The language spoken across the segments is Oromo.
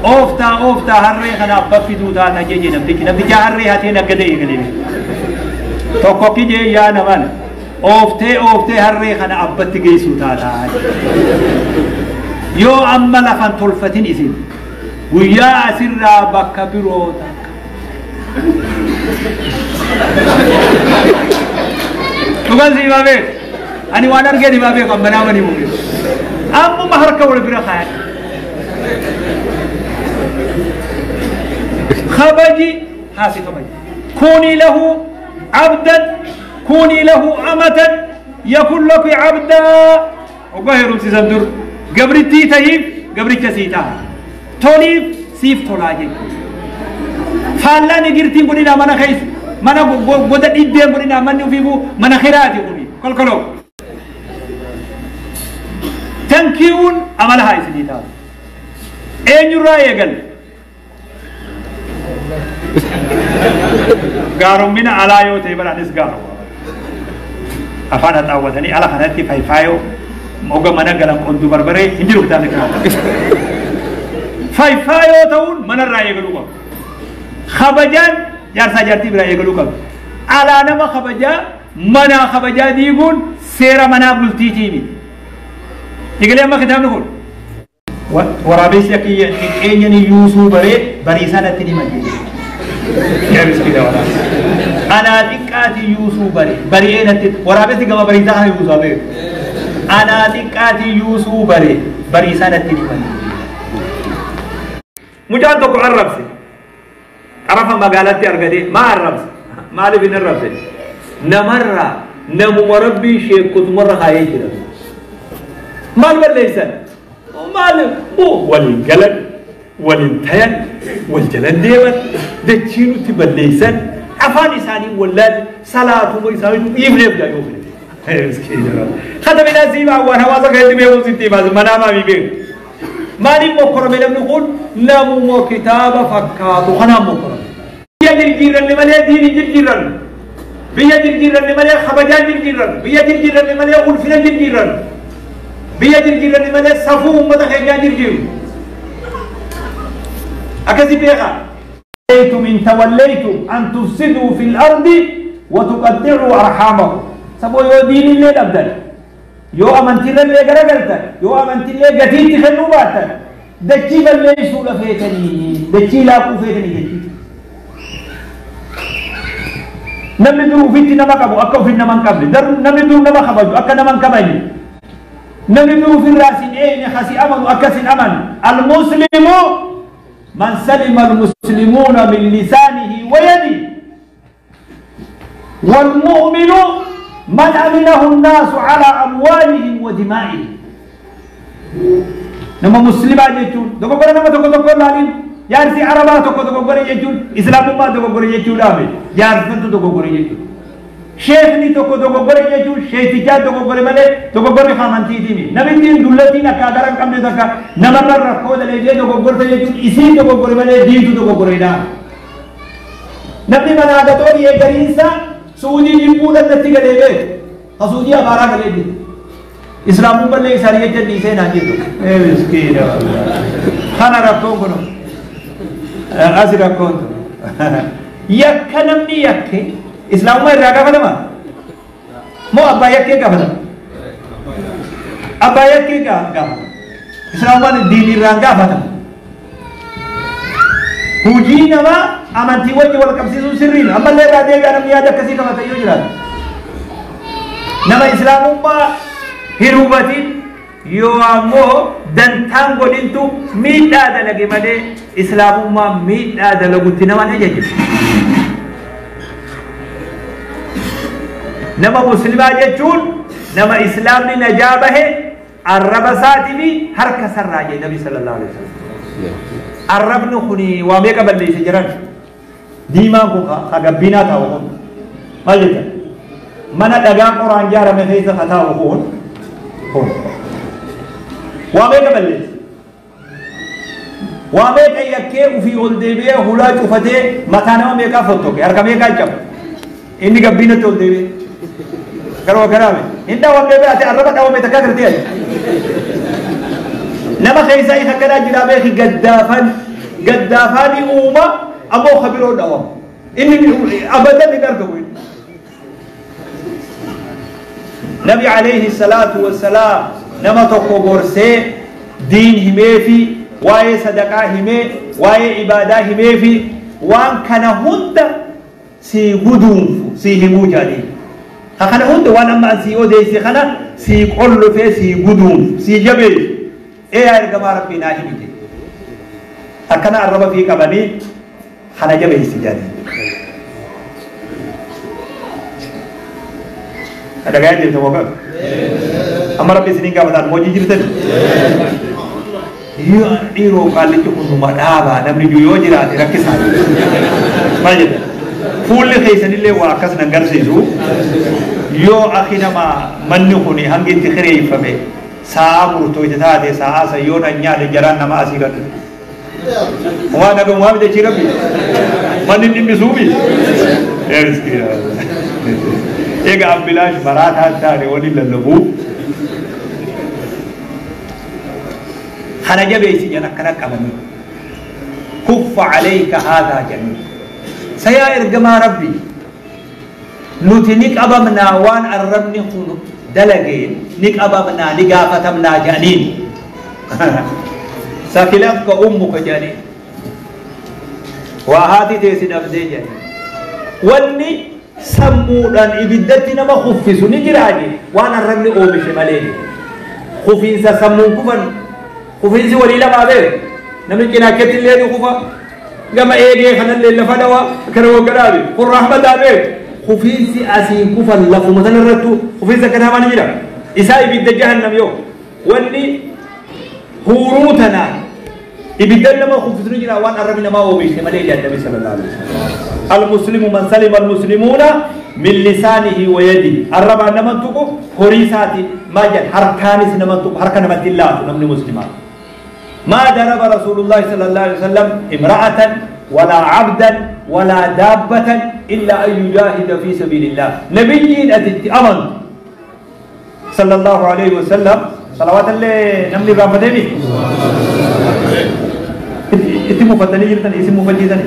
Ooftaa ooftaa harree kana abbaa fiduu taata jee namtichi namticha harree hatee naggada eegalee tokko kijee yaa naman ooftee ooftee harree kana abbatti geessuu taata yoo amma lafan tolfatin isin guyyaa asirraa bakka biroo takka dhugan si himaa beeku ani waan argeen himaa beeku amma nama ni muge ammuma harka wal bira kaayan خبجي هاسي خبجي كوني له عبدا كوني له أمة يكن لك عبدا وقهر سيزندر قبرتي تهيب قبرتي سيتا توليف سيف تولاجي فالان قرتي قولنا منا خيس منا قد إدين قولنا من يفيبو منا خيراتي قولي كل كلو تنكيون عملها سيتا أين يرأي قال gaaromina alaa yoo ta'e bara anis gaaro afaan haxaawwatanii ala kanatti fayfaayoo moga mana galan qondu barbaree hin jiru kitaabni kana fayfaayoo ta'uun manarraa eegaluu qabu kabajaan jaarsaa jaartii biraa eegaluu qabu alaa nama kabajaa manaa kabajaa diiguun seera manaa bultiitii miti egalee amma kitaabni kun waraabessi akka xiqqeenyani yuusuu baree bariisaa natti ni maddee yaa miskiina waraabessi anaa xiqqaati yuusuu bare bari'ee natti waraabessi gama bariisaa kana yuusaa beeku anaa xiqqaati yuusuu bare bariisaa natti ni maddee mucaan tokko arrabse xarafa magaalatti argatee maa arrabse maaliif hin arrabse namarraa namuma rabbii sheekkutumarra kaayee jira maal balleessan maal waliin galan waliin tayan wal jalan deeman dachii nutti balleessan afaan isaanii wallaalle salaatuma isaanii dhiifneef jaa yoo fedhe kataminaa siimaa waan hawaasa keessatti beekuun sitti himaas manaa maamii beeku maaliif mokkorame namni kun namuma kitaaba fakkaatu kanaan mokkorame biyya jirjiiranne malee diini jirjiiranne biyya jirjiiranne malee kabajaa jirjiiranne biyya jirjiiranne malee ulfina jirjiiranne biyya jirjiiranne malee safuu uummata keenyaa jirjiiru akkasi beekaa إن توليتم أن تفسدوا في الأرض وتقطعوا أرحامكم سبو يو دين الليل أبدا يو أمنتي الليل غرغلتا يو أمنتي الليل قتيل تخنو باتا دكي بلي سولة فيتني دكي لاقو فيتني دكي نمي درو فيتي نما قبو أكو في نما قبل نمي درو نما خبجو أكا نما قبل نمي درو في الرأس إيه نخسي أمن أكسن أمن المسلم من سلم المسلمون من لسانه ويده والمؤمن من أمنه الناس على أموالهم ودمائهم نما مسلم جيتون دوغورا نما دوغو دوغو لالين يارسي عربا دوغو دوغو جيتون اسلام ما دوغو جيتون لامي يارسن دوغو جيتون شيخني دوغو دوغو جيتون شيخ جا دوغو مالي دوغو خامنتي ديني نبي دين دولتي نكا غران كم دكا نمر ركو دلي دوغو جيتون اسي دوغو مالي دين دوغو دا نبي منا دتوري غريسا سعودي جيبودا نتي غلي بي سعودي ابارا غلي دي اسلام بلے ساری جنی سے نہ جی اے مسکین خانا رکھو کنو اس رکھو یکنمنی یکے اسلام میں راگا فدما مو ابا یکے کا فدما ابا یکے کا اسلام میں دینی رانگا فدما hujii namaa amantii wajji wal qabsiisuun sirriin ammallee irraa deebi'a namni yaada akkasii qabata yoo jiraatu nama islaamummaa hin hubatin yoo ammoo dantaan godhintu miidhaa dalage malee islaamummaa miidhaa dalagutti nama hin ajaju. Nama muslimaa jechuun nama islaamni najaa bahe arraba isaatii fi harka sarraa jedhe nabi sallallahu alaihi wasallam. Arrabni kuni waa meeqa balleeyse jiran diimaan kun ka gabbinaa taa'u kun maal jettan mana dhagaa qoraan ijaarame keessa ka taa'u kun kun waa meeqa balleeyse waa meeqa yakkee ufii ol deebi'ee hulaa cufatee mataa nama meeqaa fottoqe harka meeqaa cabu inni gabbinatti ol deebi'e garuu karaame hin dhaawamne biraate arraba dhaawame takkaa gartee ati Nama keessaa isa akkanaa jira beeki gaddaafan gaddaafaanii uuma ammoo kabiroo dhawama. Inni abadan hin argamu inni. Nabi alayhi salaatu wassalaam nama tokko gorsee diin himeefi waa'ee sadaqaa himee waa'ee ibaadaa himeefi waan kana hunda sii guduunfu sii himuu jedhanii. Ha kana hunda waan amma an sii odeesse kana sii qollofee sii guduunfu sii jabeessu. Ee yaa ergamaa rabbii naa himi jedhe. Akkana arraba fi qabanii kana jabeessi jedhanii. Dhagayaa jirta moo qabu? Amma rabbi isiniin gaafataan hojii jirtan? Dhiiroo qaallichi kun numa dhaabaa namni iyyuu yoo jiraate rakkisaa. Maal jedha? Fuulli keessanillee waa akkas nan garsiisu. Yoo akki nama manni kun hangi itti kireeffame sa'a murtooyte taate sa'a san yoo nan nyaadhe jaraan nama asii gad. Waan dhagamu waa bitachii rabbi. Manni dhimmisuufi. Egaa ambilaash maraataa taane waliin lallabuu. Kana jabeessi jedhan akkana qabanii. Kuffa alayka haadaa jedhanii. Sayaa ergamaa rabbi nuti ni qabamnaa waan arrabni kun dalageen ni qabamnaa ni gaafatamnaa jedhaniin. Sakilatka ummuka jedhanii. Waa haati teessi dhabdee jedhanii. Wanni sammuudhaan ibiddatti nama kuffisu ni jiraa jedhe waan arrabni oomishe malee. Kufiinsa sammuun kufan kufiinsi walii lamaa beeku namni cinaakkatti illee ni kufa gama eegee kanallee lafa dhawa kana waggadhaabe kun rahmataa beeku kufiinsi asiin kufan lafuma sana irrattu kufiinsa akkanaa maal jira isaa ibidda jahannam yoo wanni huuruu tanaan ibidda nama kuffisu ni jira waan arrabni namaa oomishe malee jedhan nabi sallallahu alaihi wasallam. المسلم من سلم المسلمون من لسانه ويده الربع نمنتكو هريساتي ما جد حركانس نمنتكو حركة نمت الله نمني مسلمان. ما ضرب رسول الله صلى الله عليه وسلم امرأة ولا عبدا ولا دابة إلا أن يجاهد في سبيل الله. نبي أتت أمن صلى الله عليه وسلم صلوات الله نمني رافدني اسمه فتني جبتني اسمه فجيتني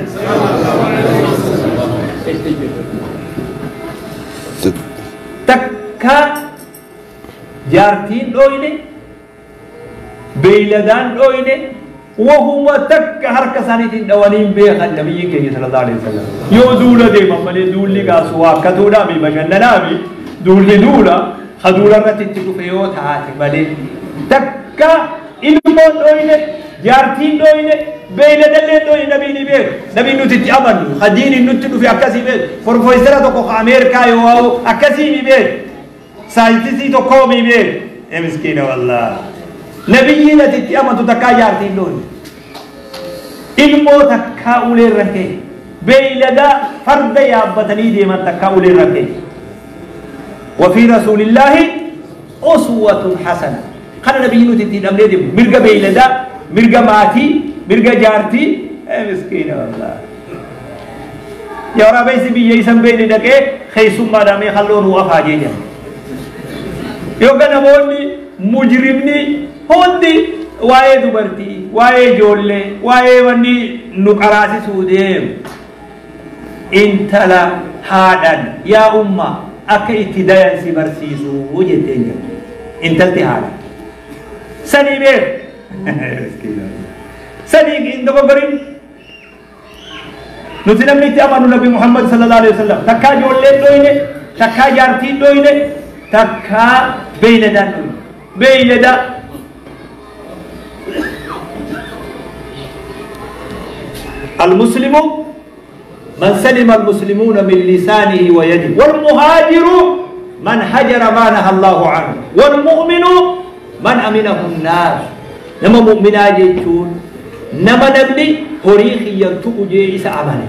takka jaartiin dhooyne beeyladaan dhooyne wahuma takka harka isaaniitiin dhawaniin beekan nabiyyiin keenya sallallahu alaihi wasallam. Yoo duula deeman malee duulli gaasu waakkatuudhaami bashannanaami duulli duula ha duula irratti itti dhufe yoo taate malee takka ilmoon dhooyne jaartiin dhooyne beeyladallee dhooyne nabiin ni beeku. Nabiin nuti itti amannu ha diiniin nutti dhufe akkasii beeku. Profeesara tokko ha Ameerikaa yoo waa'u akkasii ni beeku. Saayintisii tokko ni beeku. Ee miskiina wallaa. Nabiyyiin ati itti amantu takkaa jaartiin dhooyne. Ilmoo takkaa ulee irra ka'e. Beeyladaa farda yaabbatanii deeman takkaa ulee irra ka'e. وفي رسول الله أسوة حسنة. kana nabiyyiin nuti itti hidhamnee deemu mirga beeyladaa mirga maatii mirga jaartii miskiina wallaa. Yaa waraabessi biyya isan beeyne dhaqee keessummaadhaan mee halloo nuu afaa jee jira. Yookaan namoonni mujrimni hundi waa'ee dubartii waa'ee ijoollee waa'ee wanni nu qaraasisuu deemu. Intala haadhan yaa umma akka itti dayan si barsiisuu jetteen jirtu. Intalti haadha. Sanii beeku. Sanii hin dogoggorin. Nuti namni itti amanu Nabi Muhammad sallallahu alaihi wasallam takkaa ijoolleen dhoyne takkaa jaartiin dhoyne takkaa beeyladaan dhoyne. Beeyladaa المسلم من سلم المسلمون من لسانه ويده والمهاجر من هجر ما نهى الله عنه والمؤمن من أمنه الناس. نما مؤمنا جيتون نما نبني هريخي ينتقو جيس أمنه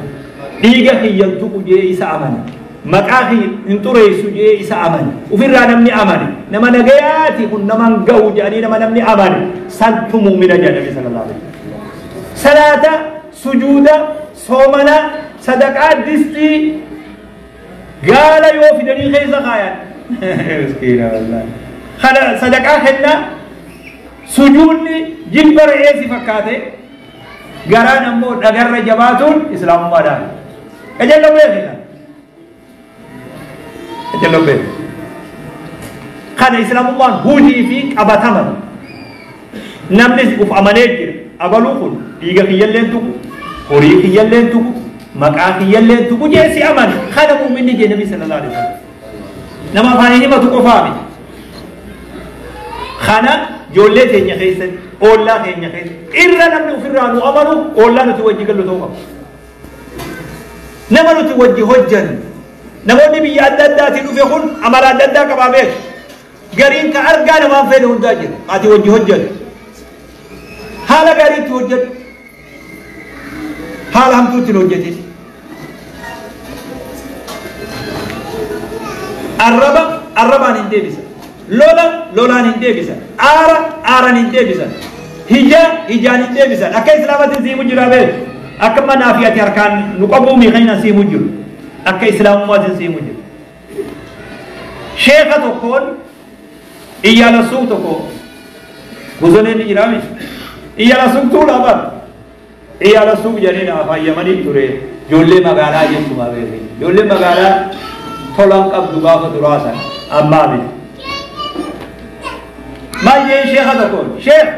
ديغخي ينتقو جيس أمنه مقاخي انتريسو جيس أمنه وفي الرا نمني أمنه نما نغياتي كن نما نغو جاني نما نمني أمنه سنت مؤمنا جاء النبي صلى الله عليه وسلم. صلاة سجودة صومنا صدقات دستي قال يوفي دني خيزة خايا مسكينة والله خلا صدقات خدنا Sujuudni jilba re'ee si fakkaate garaan ammoo dhagarra jabaatuun islaamummaadhaan. Qajeelloon beekna. Qajeelloon beekna. Kana islaamummaan hujii fi qabataman. Namni uf amanee jira. Abaluu kun dhiiga kiyyalleen tuqu, horii kiyyalleen tuqu, maqaa kiyyalleen tuqu jee si amane. Kana muuminni jee Nabi sallallahu alaihi wasallam. Nama afaaniin himatu qofaa miti. Kana ijoollee keenya keessatti, ollaa keenya keessatti, irra namni ofirraa nu amanu ollaa nuti wajji gallu ta'uu qaba. Nama nuti wajji hojjannu, namoonni biyya adda addaatiin dhufe kun amala adda addaa qabaa beeku. Gariin ka argaa namaan fedhe hundaa jira. Ati wajji hojjannu. Haala gaariitti hojjedhu. Haala hamtuutti hin hojjetin. Arraba arrabaan hin deebisan. Lola lolaan hin deebisan. Aara aaraan hin deebisan. Hija hijaan hin deebisan. Akka islaamatti siimu jira beeku. Akka manaa fi ati harkaan nu qabuu miiqayna siimu jiru. Akka islaamummaatti siimu jiru. Sheeka tokkoon iyyaala suuq tokko bosoneen ni jira miti. Iyyaala suuq tuulaa bara. Iyyaala suuq jedhanii afaan Yamanii ture. Ijoollee magaalaa jechuudha beeku. Ijoollee magaalaa tolan qabdu gaafa duraa sana ammaa miti. Maal jeen sheeka tokkoon? Sheek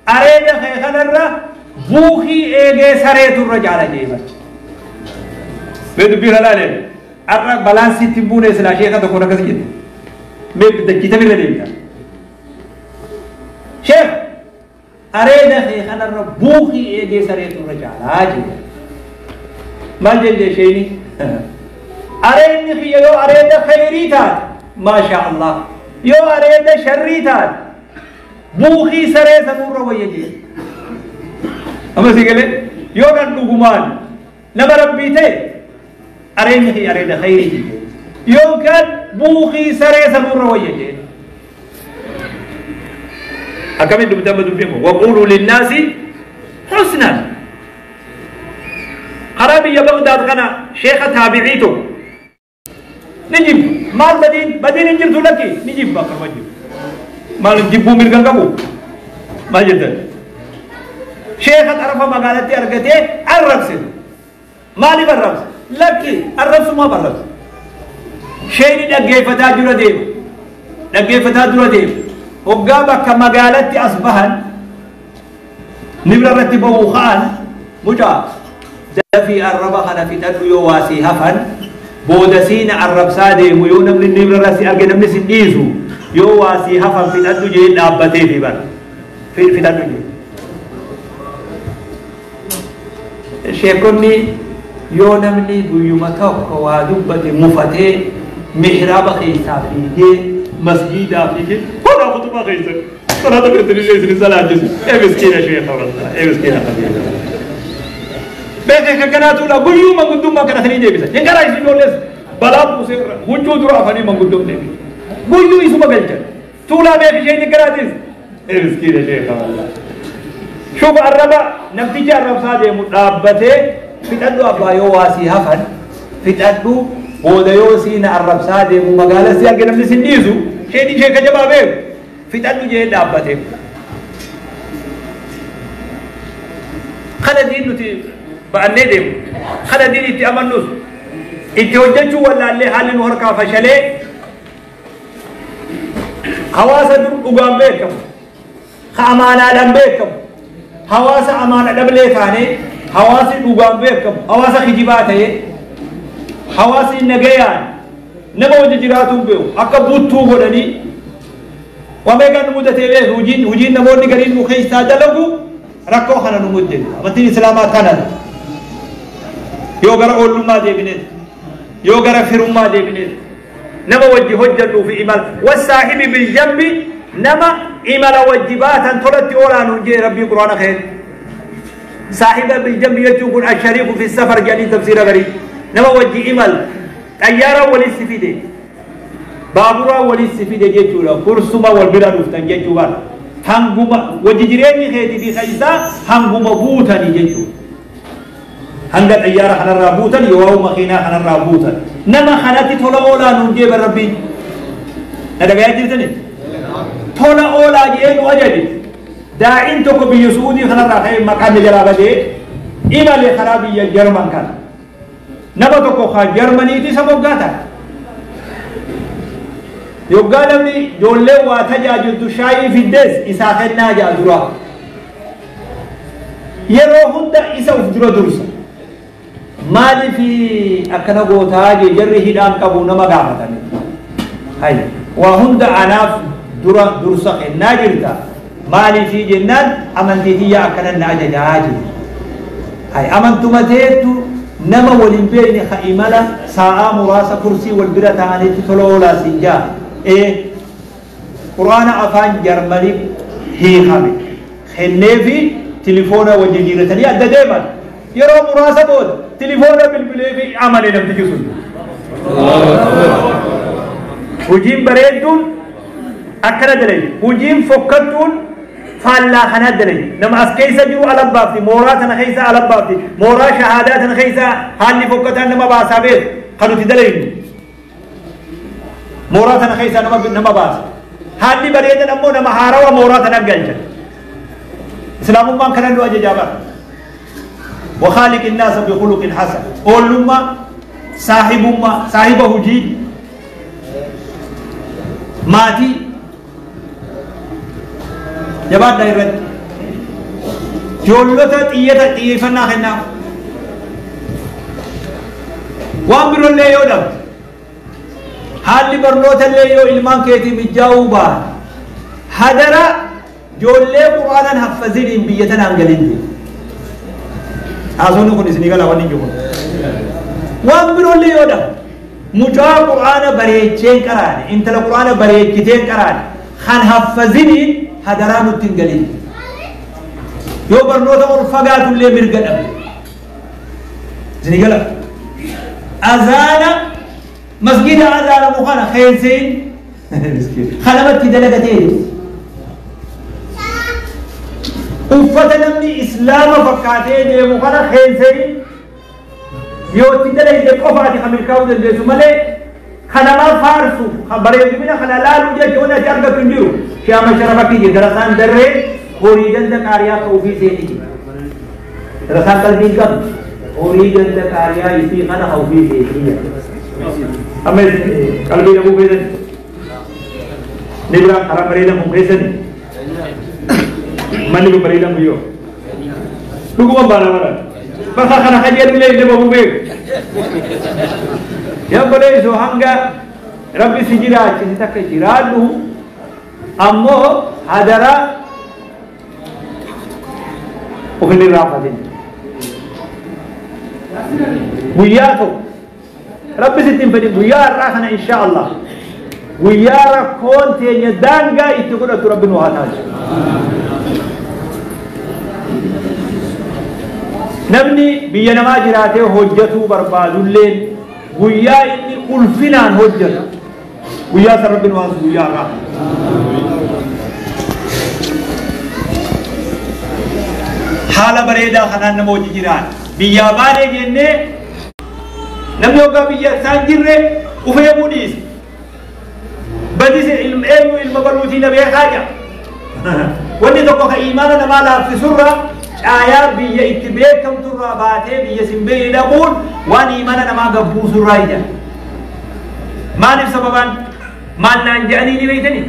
areeda kee kanarra buukii eegee sareetu irra jaala jeeman. Mee dubbii kana ilaalee har'a balaan sitti hin buune silaa sheeka tokkoon akkas jedhe. Mee dachiitan irra deemta. Sheek areeda kee kanarra buukii eegee sareetu irra jaalaa jeeman. Maal jeen sheeni? Areedni kiyya yoo areeda khayrii taate maashaa Allah. Yoo areeda sharrii taate buukii saree sanurra wayya jee. Amma si galee yoo kan dhugumaan nama rabbii ta'e areedni kiyya areeda khayrii jee. Yoo kan buukii saree sanurra wayya jee. Akkamiin dubbitan amma dubbiin kun? Waquuluu linnaasi husnan. Karaa biyya Bagdaad kana sheeka taabicii tokko ni jibba. Maal badiin? Badiin hin jirtu lakki ni jibba akkuma jibba. Maal jibbuu mirga hin qabu? Maal jettan? Sheeka xarafa magaalatti argatee arrabse. Maaliif arrabse? Lakki arrabsumaaf arrabse. Sheekni dhaggeeffataa dura deema. Dhaggeeffataa dura deema. Hoggaa bakka magaalatti as bahan nibra irratti ba'uu ka'an mucaa dafii arraba kana fixadhu yoo waasii hafan booda siina arrabsaa deemu yoo namni nibra irra si arge namni si dhiisu yoo waasii hafan fixadhu jee dhaabbatee fi bara fixadhu jee. Sheekonni yoo namni guyyuma tokko waa dubbate mufatee mihraaba keessaa fiigee masjiidaa fiigee horaa kutubaa keessa salaata keessatti illee isin salaachisu. Ee miskiina sheeka wallah ee miskiina qabeenya. Beekee kakkanaatuudha guyyuu manguddummaa kadhatanii deebisan. Hin karaa isin ijoollees balaa buusee irra huccuu dura afanii manguddoon deebisan. Guyyuu isuma galchan. Tuulaa beek isheen hin karaatis. Ee miskiina sheeka wallah. Shuba arraba namtichi arrabsaa deemu dhaabbatee fixadhu abbaa yoo waasii hafan fixadhu booda yoo siina arrabsaa deemu magaalaa si arge namni sin dhiisu isheen ishee ka jabaa beeku fixadhu jee dhaabbatee. Kana diin nuti ba'annee deemu. Kana diin itti amannus itti hojjechuu wallaallee haalli nu harkaa fashalee hawaasa dur dhugaan beekamu ka amaanaadhaan beekamu hawaasa amaana dhablee taanee hawaasni dhugaan beekamu hawaasa kijibaa ta'ee hawaasni nagayaan nama wajji jiraatuun beeku akka buttuu godhanii wameeqaan nu mudatee beeku hojiin namoonni gariin nu keessaa dalagu rakkoo kana nu mudde. Amantiin islaamaa kanadha. Yoo gara ollummaa deebineet yoo gara firummaa deebineet nama wajji hojjannuu fi imala wasaahibi biljambi nama imala wajji baatan tolatti oolaanu jee rabbii quraana keessa. Saahiba biljambi jechuun kun ashariiku fi safar jedhanii tafsiira garii. Nama wajji imal xayyaara walitti fide baabura walitti fide jechuudha. Kursuma wal bira dhuftan jechuudha. Hanguma wajji jireenyi keetii fi isaa hanguma buutanii jechuudha. Hanga xayyaara kanarraa buutan yoo makiinaa kanarraa buutan nama kanatti tola oolaanuun jee rabbiin. Na dhagayaa jirtanii? Tola oolaa jedhee nu ajaje. Daa'iin tokko biyya Su'uudii kanarraa ka'ee maqaan jalaa badee imale karaa biyya Jarman kana. Nama tokko kaa Jarmaniitu isa moggaata. Yoggaa namni ijoollee waa tajaajiltu shaayii fiddees isaa kennaa jaa dura. Yeroo hunda isa uf dura dursa. Maaliif akkana gootaa jee jarri hidhaan qabu nama gaafatani. Hay waa hunda anaaf dura dursa kennaa jirta. Maaliif jennaan amantii tiyya akkana na ajajaa jiru. Hay amantuma teettu nama waliin beekne ka imala saa'aa muraasa kursii wal bira ta'anitti tola oolaa siin jaa. Quraana afaan Jarmanii hiikame kenneefi tilifoona wajjin jijjiirratanii adda deeman. Yeroo muraasa booda tilifoona bilbilee fi amane namtichi sun. Hojiin bareedduun akkana dalagi. Hojiin fokkattuun faallaa kana dalagi. Nama as keessa jiru ala baafti, mooraa tana keessa ala baafti, mooraa shahaadaa tana keessa haalli fokkataan nama baasaa beeku kan nuti dalagnu. Mooraa tana keessa nama baasa. Haalli bareedan ammoo nama haarawa mooraa tana galcha. Islaamummaan kana nu ajajaa bara. وخالق الناس بخلق حسن. أولما صاحبما صاحبه هجي ماتي جبات دايرت جولتا تيتا تيفنا خنا وامر اللي يودم حال برنوت اللي يو إلمان كيتي مجاوبا حدرا جولي قرآنا حفظين بيتنا انجلين دي أظن كن إسني قال أولين جوكم وامر اللي يودم مجا قرآن بريتشين كراني انت القرآن بريتشين كراني خان حفظين حدرا نتنجلين يو برنوت أول فقات اللي مرقدم إسني قال أذان مسجد أذان مخانا خيزين خلمت دلقتين uffata namni islaama fakkaatee deemu kana keensanii yoo itti dalagde qofaati kan milkaa'uu dandeessu malee kanamaa faarsu kan bareedumina kana laaluu jecha wanni ati argattu hin jiru. Shi'ama sharafa kiyya darasaan darree horii ganda qaariyaa ka ofii seeni jira. Darasaan qalbii hin qabdu horii ganda qaariyaa isii kana ka ofii seeni jira. Amma qalbii dhabuu keessani ni biraa karaa bareedamu keessani. Manni kun bareedaa muyyoo. Dhuguma baana bara. Bakka kana kajeellee illee bahu beeku. Yabbalee hanga rabbi si jiraachise takka jiraadhu ammoo hadaraa of hin irraanfatin. Guyyaa tokko rabbi sitti hin fedhin guyyaa har'aa kana insha Allah guyyaa rakkoon teenya daangaa itti godhatu rabbi nu haa taasisu. Namni biyya namaa jiraatee hojjetuu barbaadulleen guyyaa inni ulfinaan hojjetu guyyaa san rabbi nu haa guyyaa irraa. Haala bareedaa kanaan nama hojii jiraan biyyaa baanee jennee namni hoggaa biyya isaan jirre ufee mudhiise badise eenyu ilma baluutii na beekaa jira. Wanni tokko ka imaana namaa laaffisurra caayaa biyya itti beekamturraa baatee biyya sin beekne dhaquun waan imaana namaa gabbuusurraa ija. Maaliif sababaan maal naan jedhanii ni beeytanii?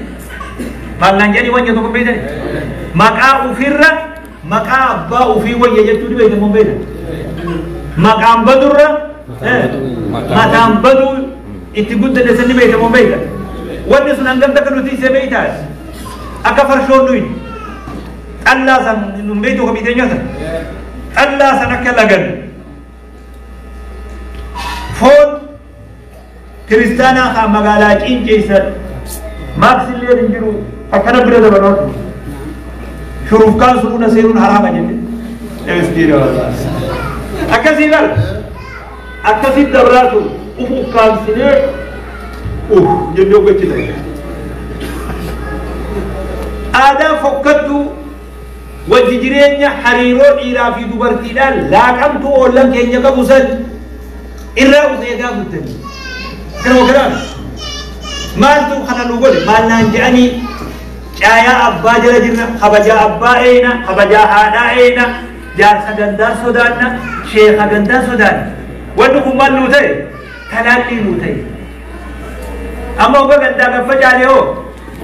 Maal naan jedhanii waan tokko beeytanii? Maqaa ofirra maqaa abbaa ofii wayya jechuu ni beeytan moo beeytan? Maqaan badurra mataan baduu itti guddate san ni beeytan moo beeytan? Wanni sun hangam takka nuti isa beeytaas? Akka farshoon nuyi xallaa san nun beeytu ka biitee nyaatan xallaa san akka lagan foon kiristaanaa kaa magaalaa cinceessan maaksillee hin jiru akkana bira dabalaa shurufkaan suuna seenuun haraama jenne akkasii bar akkasii dabraa sun uf ukkaamsinee uf jennee gochita. Aadaa fokkattuu wajji jireenya hariiroo dhiiraa fi dubartiidhaan laaqamtuu oollan keenya qabu san irraa of eegaa guddani. Kanuma kanaan maaltu kana nu godhe maal naan jedhanii Caayaa abbaa jala jirra, kabajaa abbaa eeyna, kabajaa haadhaa eeyna, jaarsa gandaa sodaanna, sheeka gandaa sodaanna. Wanni kun maal nuu ta'e? Talaallii nuu ta'e. Amma oga gandaa gaffa caalee hoo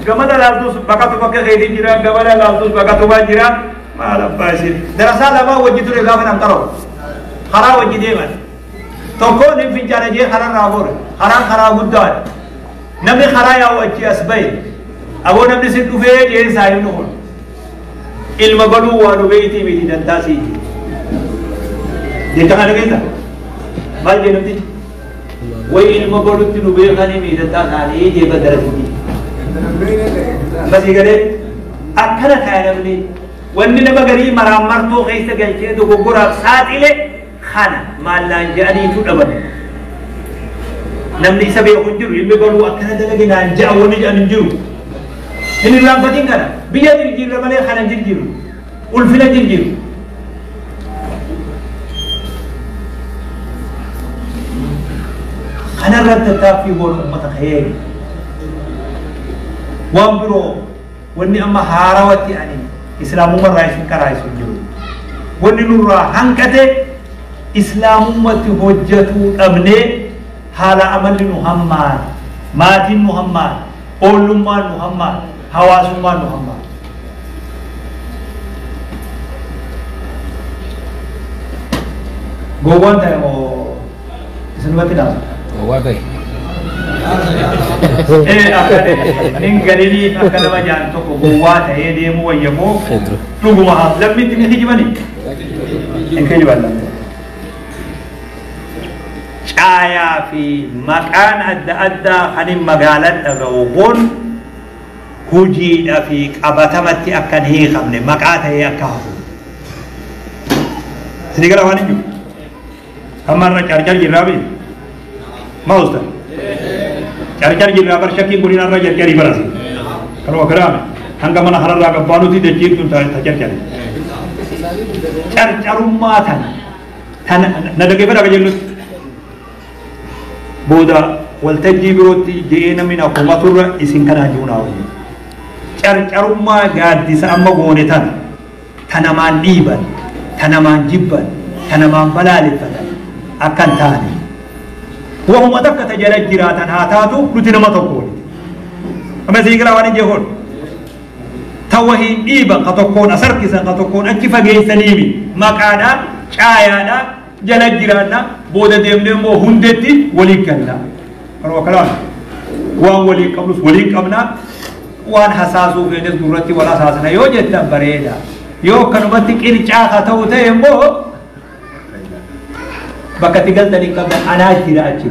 gamana laaltus bakka bakka keetii jira, gamana laaltus bakka tubaa jira. Maal abbaa isin darasaa lamaa wajji ture gaafa nam qaroo karaa wajji deeman. Tokkoon hin fincaane jee kararraa gore, karaan karaa guddaadha. Namni karaa yaa'u achi as bahe, aboo namni sin dhufee jeen saayibni kun ilma baluu waa nu beeytii miti dantaa sii jecha kana keessa maal jee namtichi way ilma balutti nu beekanii miti dantaa isaanii jee badarasitti. Basii galee akkana ta'e namni wanni nama garii maraammartoo keessa galchee dogoggoraaf saaxile kana maallaan je'aniitu dhaban. Namni isa beeku hin jiru, ilmi baluu akkana dalage naan je'a wanni jedhan hin jiru. Hin irraanfatin kana biyya jirjiirra malee kana jirjiiru, ulfina jirjiiru. Kanarratti tattaaffii goonu uummata ka'ee waan biroo wanni amma haarawatti ani islaamummarraa isin karaa isin jiru. Wanni nurraa hanqate islaamummatti hojjetuu dhabnee haala amalli nu hammaate, maatiin nu hammaate, oollummaan nu hammaate, hawaasummaan nu hammaate. Gowwaan ta'e moo isinumatti naasu? Gowwaa ta'e. Akka nin galilii akka nama jaan tokko gowwaa ta'ee deemuu wayya moo dhuguma lammitti ni kijibani? Hin kijiban lammitti. Caayaa fi maqaan adda addaa kan hin magaalaan dhaga'u kun hojiidha fi qabatamatti akka hin hiikamne maqaa ta'ee akka hafu. Isinii gara waan hin jiru. Amma irra carcar jirraa bi? Maa usta? Carcar jirraa bar shakkiin kun irra carcarii barasi. Kanuma kiraame hanga mana kanarraa gabbaanuti dachiin tun ta carcari. Carcarummaa tana tana na dhaggeeffadhaa qajeellutti. Booda waltajjii birootti je'ee namni na komaturra isin kanaa jiru naa wajjin. Carcarummaa gaaddisa amma goone tana tanamaan dhiiban, tanamaan jibban, tanamaan balaaleffatan akka hin taane. Wahuma takka ta jala jiraatan haa taatu nuti nama tokko walitti. Amma isin gara waan hin jeekoon. Ta wahiin dhiiban ka tokkoon as harkisan ka tokkoon achi fageessaniimi maqaadhaan caayaadhaan jala jiraanna booda deemnee immoo hundetti waliin galla. Kanuma kanaan waan waliin qabnus waliin qabna, waan hasaasuu feenes gurratti wal hasaasna yoo jettan bareeda. Yoo akkanumatti qircaa haa ta'u ta'e immoo bakka itti galtanii qabdan anaa jira achi.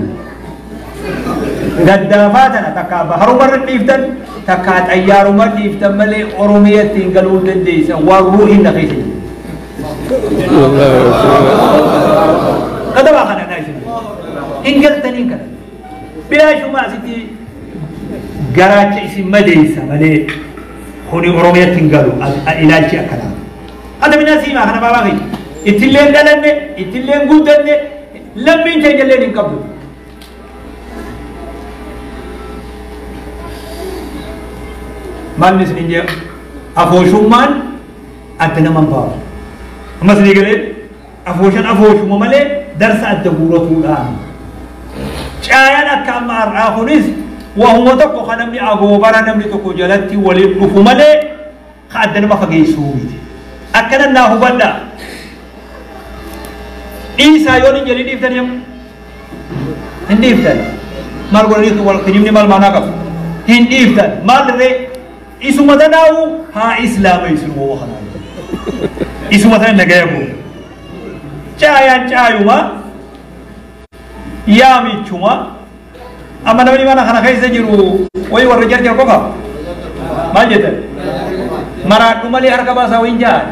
Gaddaafaa tana takkaa baharumarra dhiiftan takkaa xayyaaruma dhiiftan malee Oromiyatti hin galuu dandeessan waan ruuhiin na keessa jiru. Kadabaa kana naa isin hin galtanii kana. Bilaashuma asitti garaacha isin madeessa malee kuni Oromiyatti hin galu ilaalchi akkanaa. Ata minaa siimaa kana baabaa fi ittillee hin dhalanne ittillee hin guddanne lammiin keenya illee hin qabdu. Maalni isin hin jee afooshummaan adda nama hin baasu. Ammas ni galee afooshan afooshuma malee darsa adda guuratuudhaan. Caayaan akka amma har'aa kunis wahuma tokko kan namni agoobara namni tokko jalatti waliin dhufu malee kan adda nama fageessuu miti. Akkana naa hubadhaa. Dhiisaa yoo hin jedhin dhiiftanii amma? Hin dhiiftan. Maal godhanii wal kijibni maal maanaa qabu? Hin dhiiftan. Maal irree isuma tanaa'u haa islaameessu woo kanaa. Isuma tana nagaya goona. Caayaan caayuma yaamichuma amma namni mana kana keessa jiru wayi warra jarjar qofa maal jettan? Maraadhu malee harka baasaa wayin jaan.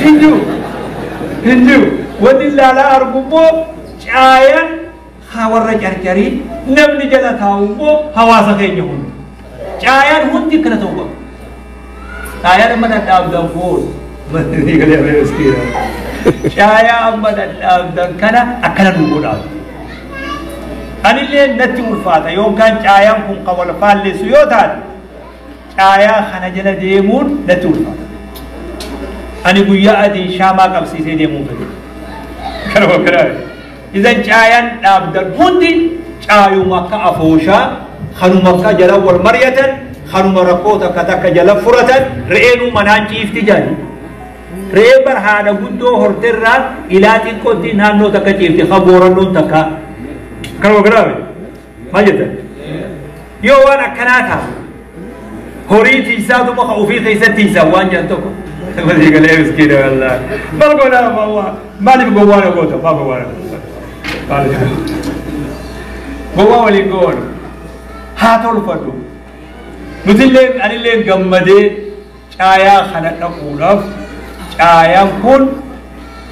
Hin jiru. Hin jiru. Wanni ilaalaa argu immoo caayaan haa warra carcarii namni jala taa'u immoo hawaasa keenya hundi. Caayaan hundi akkana ta'uu qaba. Caayaan amma dhadhaabdan foon. Caayaa amma dhadhaabdan kana akkana nu godhaa. Anillee natti ulfaata yookaan caayaan kun kan wal faallessu yoo taate Caayaa kana jala deemuun natti ulfaata. Ani guyyaa adii shaamaa qabsiisee deemuun fedhe. Kanuma kanaa. Isan caayaan dhaabdan hundi caayuma akka afooshaa kanuma akka jala wal mari'atan kanuma rakkoo takka takka jala furatan re'eenuu manaan ciifti jaali. Re'ee bar haadha guddoo horterraa ilaa xiqqootti naannoo takka ciifti ha boorannoon takka. Kanuma kanaa. Maal jettan? Yoo waan akkanaa ta'a. Horii tiisaatuma ka ofii keessatti tiisaa waan jedhan tokko. Masii galee miskiina wallaahi. Maal goona maaliif gowwaa na goota? Maal gowwaa na goota? Gowwaa waliin goonu. Haa tolfadhu. Nutillee anillee gammadee caayaa kana dhaquudhaaf caayaan kun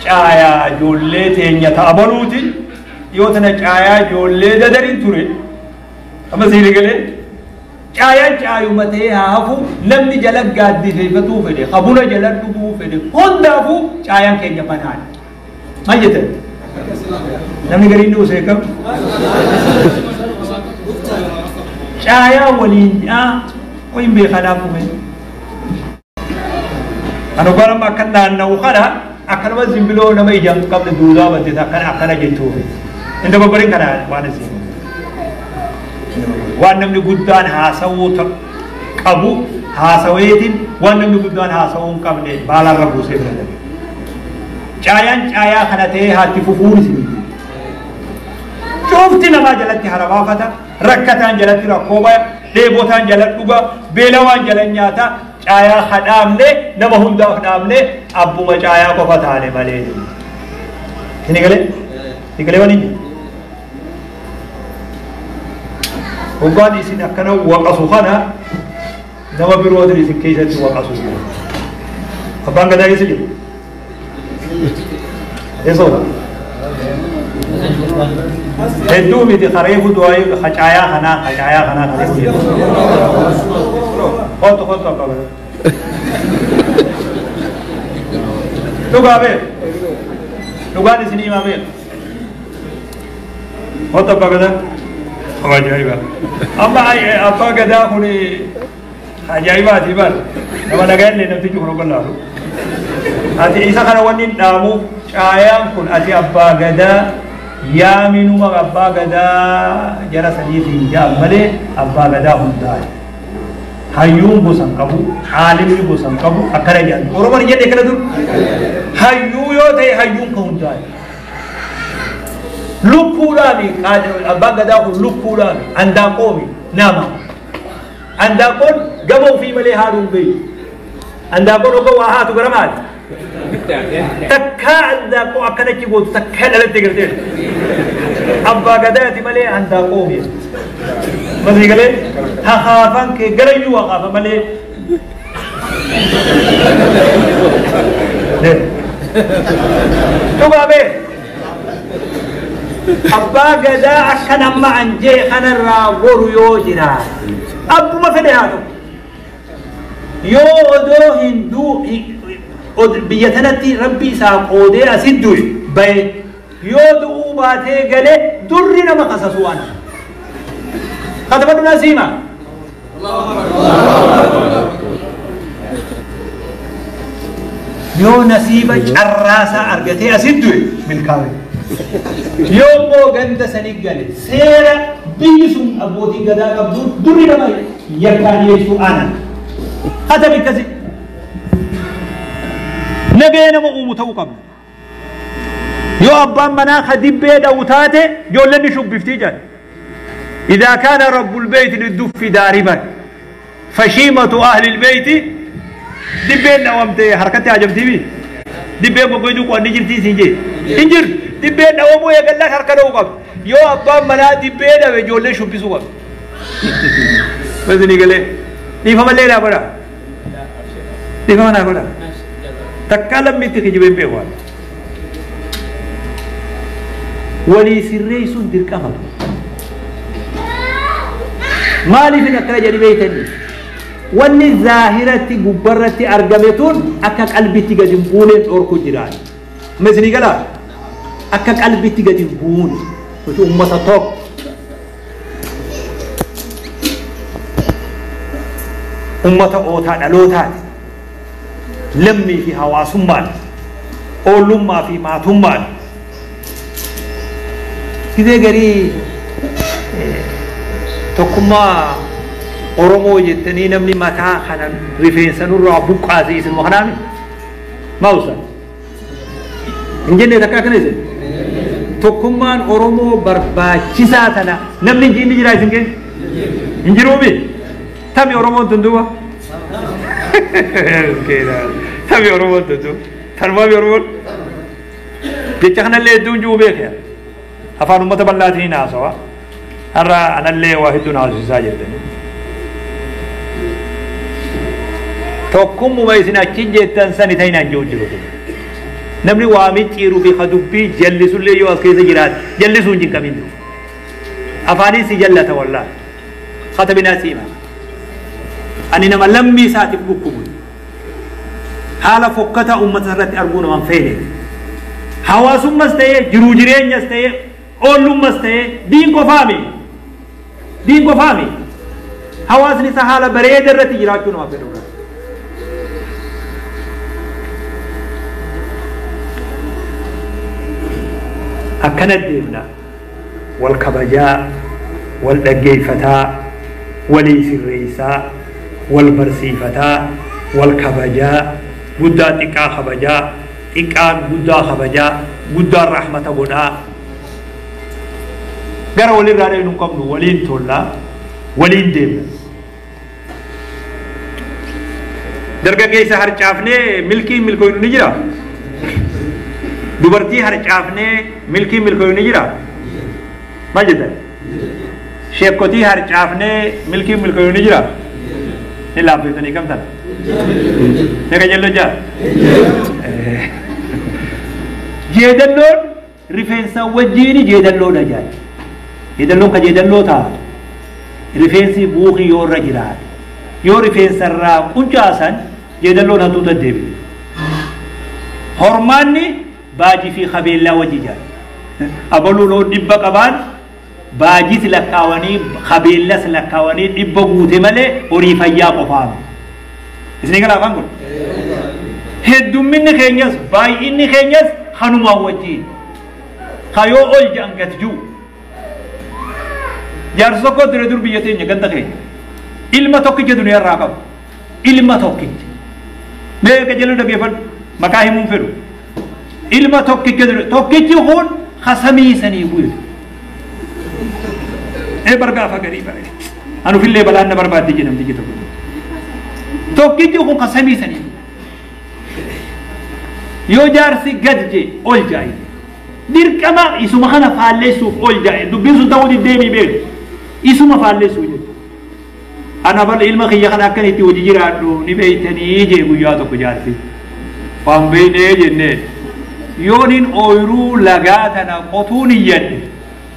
caayaa ijoollee teenya ta'a baluuti. Yoo tana caayaa ijoollee dadariin ture. Amma siini galee caayaan caayuma ta'ee haa hafu namni jala gaaddifeeffatuu fedhe habuna jala dhuguu fedhe hundaafuu caayaan keenya banaadha. Maal jettan? Namni gariin ni usee kam? Caayaa waliin dhaa wayin beekanaaf uume. Kan ogaan amma akka naanna'u kana akkanuma zimbiloo nama ijaan qabne duudaa badde akkana akkana jechuufi. Inni dogoggoriin kana waan isin. Waan namni guddaan haasawuu qabu haasaweetiin waan namni guddaan haasawuu hin qabne baalarra buusee bira darbe. Caayaan caayaa kana ta'ee haatti fufuun isin. Cufti namaa jalatti harabaafata, rakkataan jalatti rakkoo baya, dheebotaan jala dhuga, beelawaan jala nyaata, caayaa hadhaamne nama hundaaf dhaabne abbuma caayaa qofa taane malee. Isin galee? Isin galee waliin? Hoggaan isin akkana waqasu kana nama birootiin isin keessatti waqasu. Abbaan gadaa keessa jiru? Eessa ola? Hedduu miti kareefu du'aa caayaa kanaa caayaa kanaa kareefu jedhu. Kottu kottu abbaa gadaa. Dhugaa beek. Dhugaan isinii himaa beek. Kottu abbaa gadaa. Ajaa'iba. Amma abbaa gadaa kun ajaa'ibaati bar. Nama nagaa illee namtichi kun ogollaalu. Ati isa kana wanni hin dhaamuuf caayaan kun ati abbaa gadaa yaaminuma abbaa gadaa jara saniif hin ja'an malee abbaa gadaa hundaa'e. Hayyuun gosa hin qabu, caalimni gosa hin qabu akkana jedhan. Oromoon hin jenne kana dur. Hayyuu yoo ta'e hayyuun kan hundaa'e. Lukkuudhaami abbaan gadaa kun lukkuudhaami andaaqoomi nama. Andaaqoon gama ofii malee haaduu hin beeku. Andaaqoon ogga waa haatu gara maali? Takkaa andaaqoo akkanatti gootu takkaa dhalatte gartee. Abbaa gadaati malee andaaqoomi. Masii galee hahaafan kee garayyuu hahaafa malee. Dhugaa bee. Abbaa gadaa akkan amma an jee kanarraa goru yoo jiraate abbuma fedhe haa ta'u yoo odoo hin biyya tanatti rabbi isaa qoodee asit du'e bahe yoo du'uu baatee galee durri nama kasasu waan katabadhu nasiima. Yoo nasiiba carraasaa argatee asit du'e milkaa'e. Yoo immoo ganda sanii gale seera biyyi sun abbootiin gadaa qabdu durri nama yakkaa dhiyeessuu aanan. Katabi akkasi. Nagee nama uumu ta'uu qabna. Yoo abbaan manaa ka dibbee dha'u taate ijoolleen ni shubbiftii jedhan. إذا كان رب البيت للدف داربا فشيمة أهل البيت دبين نومتي حركتي عجبتي بي دبين بقيدو قوان نجرتي سنجي انجر دبين نومو يقول لك حركة نوقف يو أبان منا دبين أبي جولي شبي سوقف بس نقول نفهم الليلة برا نفهم أنا برا تكلم متى جبين بيوان ولي سري سندر كمان مالي في نكرة جريبيتني واني ظاهرة قبرة أرقمتون أكا قلبي تقدم بوني أوركو جيران مثلي قال أكا قلبي تقدم بوني وشو أمة توك Ummata ootaa dhalootaati. Lammii fi hawaasummaan, oolummaa fi maatummaan. Gizee garii tokkummaa Oromoo jettanii namni mataa kana rifeensa nurraa buqqaase isinuma kanaami? Maa usta? Hin jenne takka akkana isin? Tokkummaan Oromoo barbaachisaa tana namni hin jinni jira isin keessa? Hin jiruumi? Tami Oromoon tun duuba? Tami Oromoon tun duuba? Tanumaami Oromoon? Jecha kanallee hedduun jiru beekee afaan uummata bal'aatiin haasawa. Har'a anallee waa hedduun haasofsiisaa jirtani. Tokkummuma isin achi jettan sani ta'inaan jiru jiru. Namni waa micciiruu fi dubbii jallisullee yoo as keessa jiraate jallisuu hin jinqamin jiru. Afaanis si jallata wallaahi. Katabinaa siima. Ani nama lammii isaatiif dhukkubu. Haala fokkataa uummata irratti arguu nama hin feene. Hawaasummas ta'ee jiruu jireenyas ta'ee oolummas ta'ee diin qofaami. Diin qofaami. Hawaasni isaa haala bareeda irratti jiraachuu nama fedhu. Akkana deemna. Wal kabajaa, wal dhaggeeffataa, walii sirreessaa, wal barsiifataa, wal kabajaa, guddaa xiqqaa kabajaa, xiqqaan guddaa kabajaa, guddaan rahmata godhaa. Gara walirraa dhaynu hin qabnu waliin tollaa, waliin deemna. Dargaggeessa harcaafnee milkiin milkooynu ni jira? Dubartii harcaafnee milkiin milkooynu ni jira? Maal jettan? Sheekotii harcaafnee milkiin milkooynu ni jira? Ni laaffiftanii kam tana? Ni qajeello jaa? Jeedalloon rifeensa wajjiini jeedalloodha jaa. Jeedalloon ka jeedalloo taatu rifeensi buukii yoo irra jiraate yoo rifeensa irraa quncaasan jeedalloon hantuuta deebi'e. Hormaanni baajii fi qabeellaa wajji jaa. Abaluu loon dhibba qabaan baajis lakkaawanii qabeellas lakkaawanii dhibba guute malee horii fayyaa qofaami. Isinii kana afaan kun? Heddumminni keenyas baay'inni keenyas kanumaan wajjiin. Kayoo ol jedhan gad jiru. Jaarsa tokko ture dur biyya teenya ganda keenya. Ilma tokkicha duniyaa irraa qabu. Ilma tokkicha. Mee qajeeluu dhaggeeffadhu maqaa himuun fedhu. Ilma tokkicha ture tokkichi kun hasamii sanii bu'e. Bargaafa garii bare. Anu fillee balaan na barbaadde jedha namtichi tokko. Tokkichi kun hasamii sanii. Yoo jaarsi gad jee ol jaa'e. Dirqama isuma kana faalleessuuf ol jaa'e. Dubbiin sun ta'uu diddeemii beeku. Isuma faalleessuuf jechuudha. Ana bal ilma kiyya kana akkan itti hojii jiraadhu ni beeytanii jee guyyaa tokko jaarsi. Waan beeynee jennee. Yooniin ooyiruu lagaa tana qotuun iyyadhe.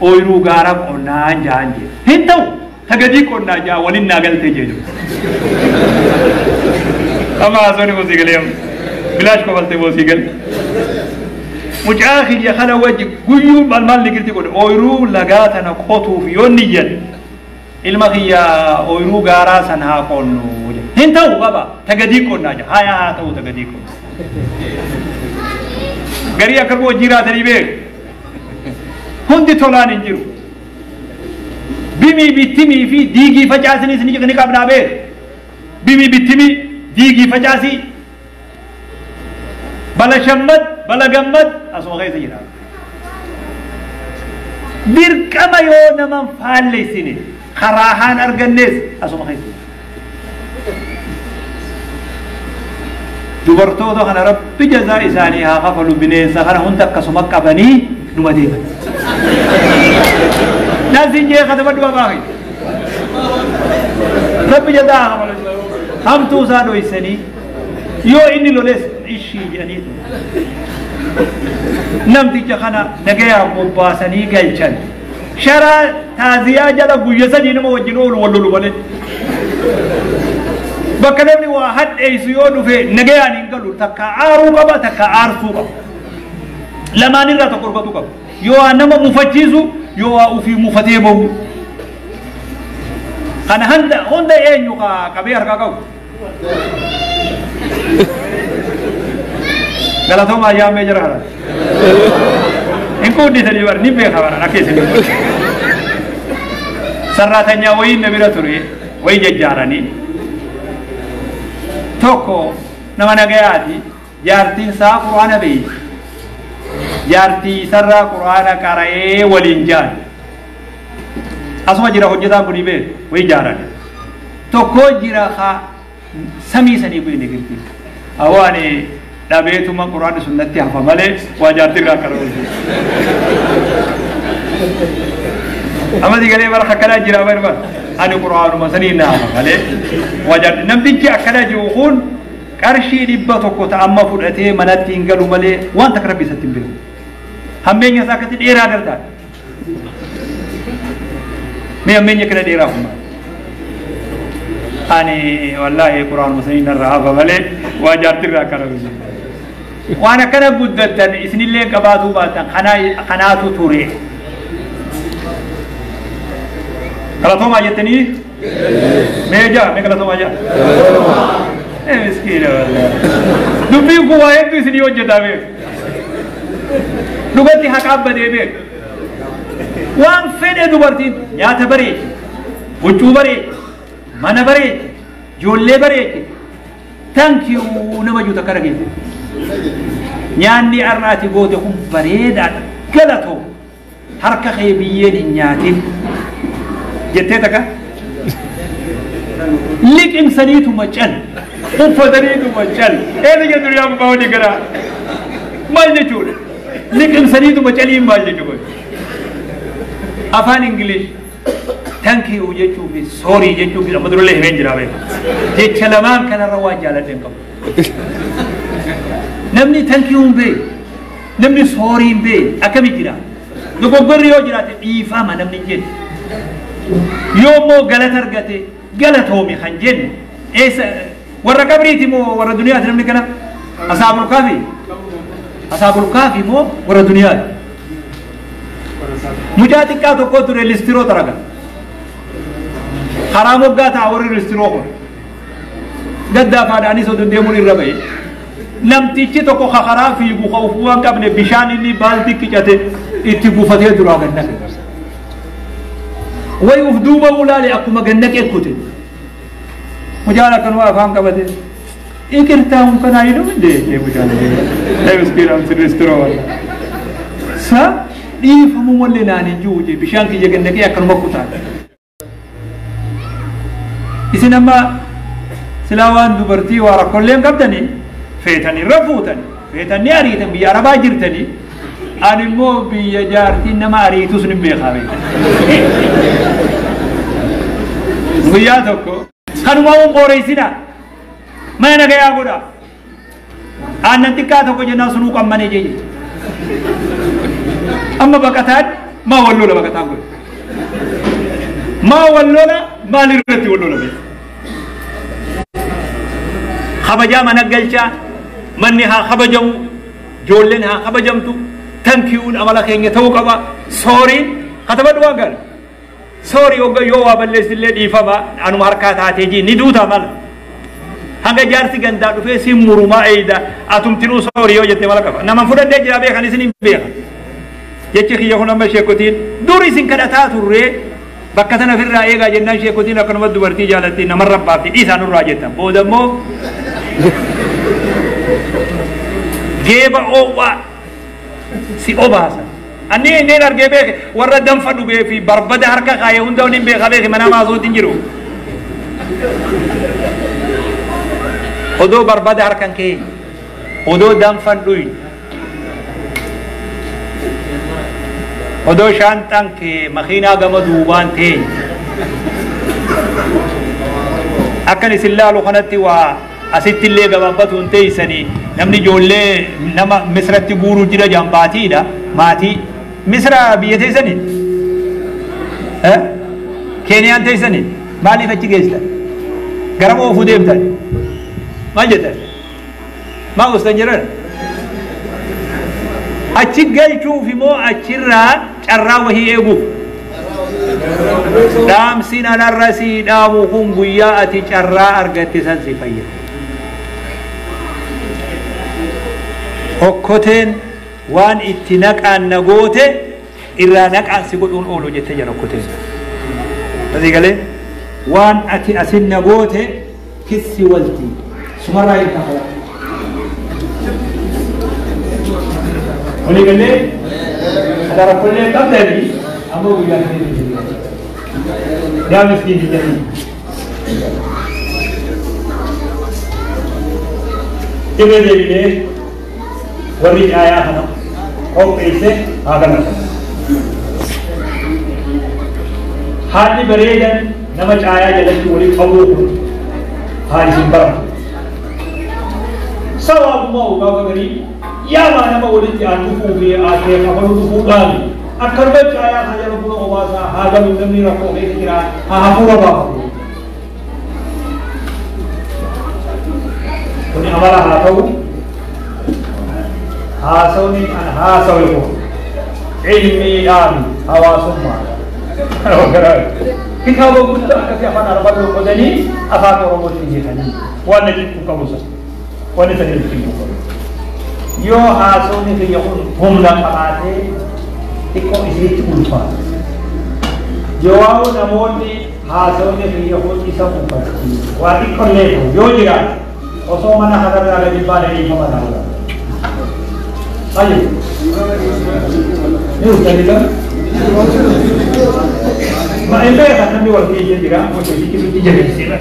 Ooyiruu gaara qonnaan jaan jee. Hin ta'u tagadii qonnaa jaa waliin naa galtee jee jiru. Amma haasawni boosii galee amma. Bilaash kofaltee boosii galee. Mucaa kiyya kana wajji guyyuu maal maal ligirti godhe ooyiruu lagaa tana qotuuf yoon iyyadhe. Ilma kiyya ooyiruu gaaraa san haa qonnu. Hin ta'u baba tagadii qonnaa jaa. Haya haa ta'u tagadii qonnaa. Garii akka hojii jiraatanii beeku. Hundi tolaan hin jiru. Bimii bittimii fi diigii facaasinis ni qabnaa beeku. Bimii bittimii diigii facaasii. Bala shammad bala gammad asuma keessa jira. Dirqama yoo naman faalleessine karaa haan argannees asuma keessa jira. Dubartoota kana rabbi jazaa isaanii haa kafalu bineensa kana hunda akkasuma qabanii numa deeman. Naasiin jee katabadhu babaahi. Rabbi jazaa haa kafalu. Hamtuu isaa dhoysanii yoo inni loles ishii jedhanii namticha kana nagayaan bobbaasanii galchan. Sharaa taaziyaa jala guyya sadii nama wajjin oolu wal lolu malee. Bakka namni waa hadheessu yoo dhufe nagayaan hin galu takka aaruu qaba takka aarsuu qaba. Lamaan irraa tokko dhufatu qaba. Yoo waa nama mufachiisu yoo waa ofii mufatee bahu. Kana hunda eenyu qabee harkaa qabu. Galatoomaa yaamee jira kana. Hin quuddisanii bar ni beeka bara akka isin. Sarraatanyaa wayii na bira ture wayii jajjaaranii. Tokko nama nagayaati jaartiin isaa quraana beeyti. Jaartii isarraa quraana qara'ee waliin jaal. Asuma jira hojjetaan kun beeku wayii jaaran. Tokko jira haa samii sanii kun inni girti. Awaani dhabeetuma quraanni sunnatti hafa malee waa jaartii irraa qara'u. Amma si galee bara akkanaa jira bara ani quraanuma sanii na hafa malee waa jaartii namtichi akkana jiru kun qarshii 100 ta amma fudhatee manatti hin galu malee waan takka rabbi isatti hin beeku. Hammeenya isaa akkatti dheeraa gartaa. Mee hammeenya kana dheeraa kun maal? Ani wallaahi quraanuma sanii narraa hafa malee waa jaartii irraa qara'u. Waan akkana guddattan isinillee qabaatuu baatan kanaatu ture. Galatoomaa jettanii? Mee jaa mee galatoomaa jaa? Miskiina wallaahi. Dubbiin kun waa hedduu isinii hojjetaa beeku. Dhugatti haqaa badee beeku. Waan fedhe dubartiin nyaata bareechi, huccuu bareechi, mana bareechi, ijoollee bareechi. Thank you nama jiru takka dhageesse. Nyaanni har'aati goote kun bareedaadha. Galatoo harka kee biyyeen hin nyaatin. Jettee takka? Liqimsaniituma cal. Uffataniituma cal. Eessa jedhu duniyaa gubbaa walii gara? Maal jechuudha? Liqimsaniituma caliin maal jechuudha? Afaan Ingilish thank you jechuu fi sorry jechuu fi amma durallee himeen jira beeku. Jecha lamaan kanarra waan jaaladhe hin qabu. Namni thank you hin beeku. Namni sorry hin beeku. Akkami jira? Dogoggorri yoo jiraate dhiifama namni hin jennu. Yoo immoo galata argate galatoomi kan jennu. Eessa warra qabriiti moo warra duniyaati namni kana? Asaabul kaafi? Asaabul kaafi moo warra duniyaati? Mucaa xiqqaa tokko ture listiroo taraga. Karaa moggaa ta'a warri listiroo kun. Gaddaafaadhaanis oduu deemuun irra ba'e. Namtichi tokko karaa fiigu ka ufuu waan qabne bishaan inni baaltii qicate itti buufatee duraa gannaqe. Wayi uf duuba ulaale akkuma gannaqe kute. Mucaan akkanuma afaan qabate. Ikirtaa hun kanaa hidhu hin mucaan. Ee miskiina listiroo walla. Sa dhiifamuu mallee naan hin jiru jee bishaan kiyya gannaqee akkanuma kutaan. Isin amma silaa waan dubartii waa rakkoollee hin qabdanii feetanii irra fuutanii feetanii ariitan biyya arabaa jirtanii ani immoo biyya jaartiin nama ariitus ni beekaa beeka. Guyyaa tokko kanuma uun booreessinaa mana nagayaa godhaa aannan xiqqaa tokko jennaan sunuu qammanee jee jechuudha. Amma baqataan maa wal lola baqataan kun? Maa wal lola maal irratti wal lola beeku? Kabajaa mana galchaa manni haa kabajamu ijoolleen haa kabajamtu tankiyuun amala keenya ta'uu qaba sooriin katabadhu waan gaara. Soorii hogga yoo waa balleessillee dhiifama anuma harkaa taatee jii ni duuta mala. Hanga jaarsi gandaa dhufee si murumaa eeyda atumtinuu soorii yoo jette mala qaba. Nama fudhadhee jira beekan isin hin beekan. Jechi kiyya kun amma sheekotiin dur isin kadhataa turree bakka sana ofirraa eegaa jennaan sheekotiin akkanuma dubartii jaalatti namarra baafti dhiisaa nurraa jettan. Booda immoo geeba oowwaa si obaasa. Ani inni argee beeke warra danfa dhugee fi barbada harka kaayee hunda waliin beeka beeke mana maasuutti hin jiru. Odoo barbada harkan kee odoo danfan dhuyin odoo shaanxaan kee makiinaa gama duubaan ta'e akkan isin laalu kanatti waa asitti illee gabaabbatu hin teessanii namni ijoollee nama misratti guuruu jira jambaatiidha maatii misra biyya teessanii keeniyaan teessanii maaliif achi geessitan gara oofuu deemtan maal jettan maa goostan jedhan achi galchuuf immoo achirraa carraa wahii eeguuf Dhaamsiin anarra sii dhaamu kun guyyaa ati carraa argatte san si fayyada. Okkoteen waan itti naqaan na goote irraa naqaan si godhuun oolu jette jira okkoteen. Asii galee waan ati asin na goote kissi walti sumarraa hin kafala. Walii galee ada rakkoollee qabdanii amma guyyaa kana yaa miskiin jedhanii. Irra deebinee warri caayaa kana qopheesse haa galatan. Haalli bareedan nama caayaa jalatti waliin qabuu kun haa isin baratu. Sawaabummaa gaafa garii yaamaa nama walitti aan dhufuu fi aatee qabanuu dhufuudhaani akkanuma caayaa kana jala buna obaasaa haa galu namni rakkoo keessa jira haa hafuura baafatu. Kuni amala haa ta'u haasawni an haasawe kun ilmiidhaan hawaasummaa. Kitaaba guddaa akkasii afaan Arabaa qodanii afaan Oromootti hiikanii waan na jibbu qabu sana waan isa jibbu qabu. Yoo haasawni kiyya kun humna qabaatee xiqqoo isinitti ulfaata. Yoo namoonni haasawni kiyya kun isa mufachiisu waa xiqqollee ta'u yoo jiraate osoo mana kanarraa gadi baane dhiifama naa godha. طيب. ما إلا namni wal keessa jira hojii jabeessira.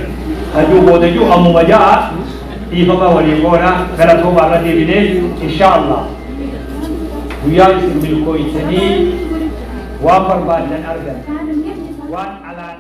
Hajuu booda jiru ammuma ja'a dhiifama waliin goona galatooma irra deebinee insha Allah guyyaa isin milkooytanii waan barbaadan argan waan alaan